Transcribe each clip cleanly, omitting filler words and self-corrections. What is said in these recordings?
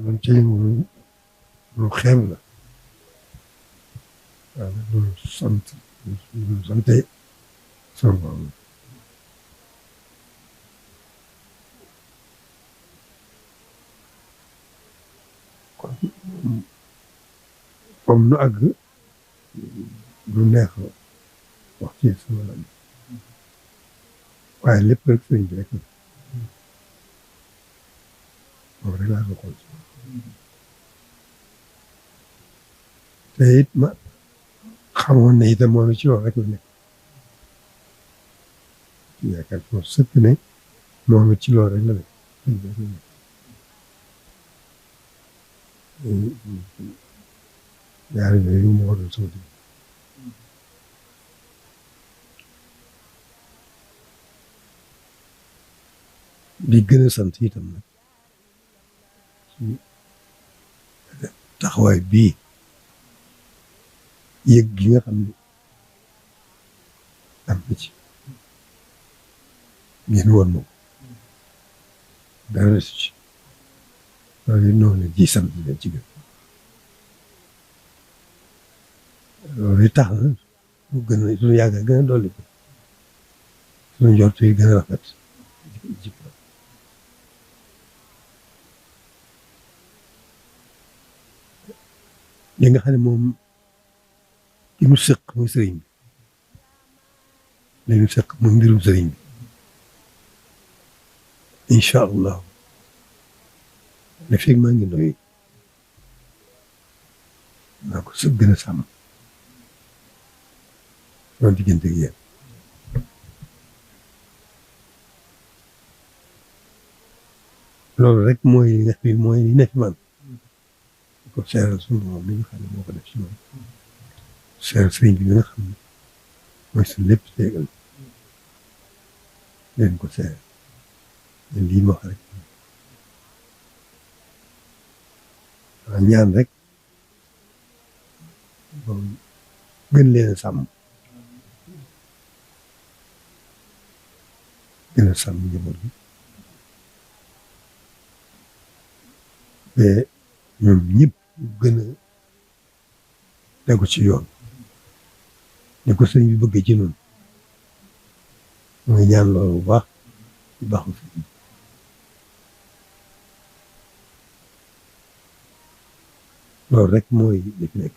luñ ci yëngu lu xeeb la waaw loolu sant sante sama borom kon comme nu àgg du neex wax ci sama laaj waaye lépp rek sëriñ bi rek la moom rek laa ko xool te it ma xamoon ne itam moom ci loolu rek la nekk yaakaar naa sëkk ne moom ci loolu rek la nekk ñaari yooyu moo doon sama digg di gën a sant itam nag ci taxawaay bii yëg gi nga xam ne am na ci ngeen woon ma ko dara desu ci loolu it noonu ji sant leen ci gën loolu it tax na mu gën a suñu yàgg gën a dolli ko suñu njort yi gën a rafet li nga xam ne moom li mu sëq muy sëriñ bi li mu sëq muy mbirum sëriñ bi incha allah ne fekk maa ngi noyyi naa ko sëg gën a sàmm sama diggante ak yéen loolu rek mooy li nga xam mooy li nekk man ko seeral suñu moom mi nga xam ne moo ko def ci moom seeral sëriñ bi nga xam ne mooy suñu lépp teegal leen ko seeral leen lii ma wax rek ñaan rek moom gën leen a sàmm gën a sàmm njaboot gi ba ñoom ñëpp gën a tegu ci yoon ne ko sëriñ bi bëgg ci noonu mooy ñaan loolu bu baax ci baaxu fi loolu rek mooy li fi nekk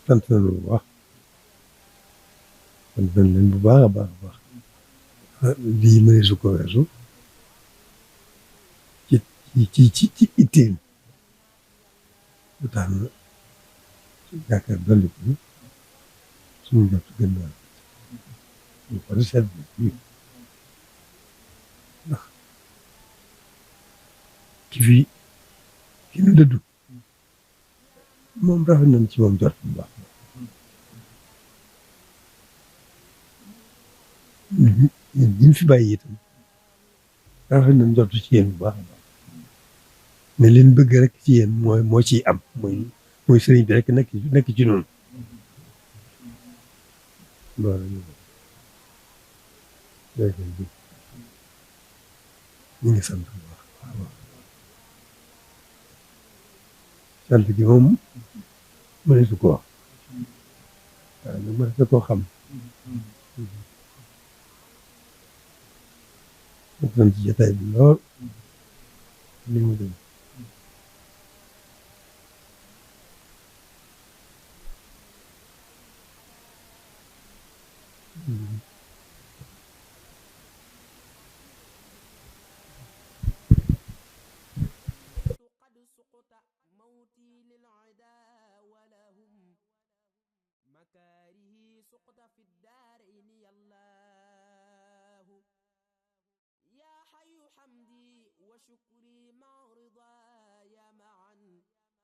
sant nañu bu baax sant nañ leen bu baax a baax a baax lii mënee su ko weesu ci itteel bu tax na yaakaar dolli ko suñu jot gën naa ñu ko seet ndax ki nu dëddu moom rafet nañ ci moom jot bu baax ñun ñi fi bàyyi itam rafet nañ jot ci yéen bu baax a baax ne leen bëgg rek ci yéen moo ciy am mooy sëriñ bi rek nekk ci noonu loolu ñu ngi sant bu baax sant gi moom mëneesu ko wax waaw nag mëneesu koo xam sant ci jotaay bi lool ni mu dem وشكري مع رضايا معا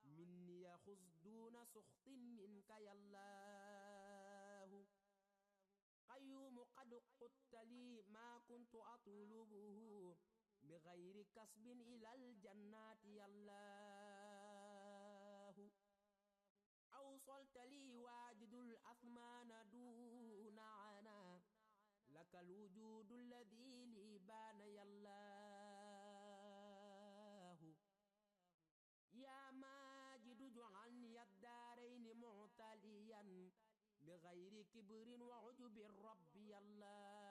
مني يخذ دون سخط منك يا الله قيوم قد قدت لي ما كنت أطلبه بغير كسب إلى الجنات يا الله ماجد الأثمان دون عنا لك الوجود الذي لي بان يا الله يا ماجد اجعلني الدارين معتليا بغير كبر وعجب ربي الله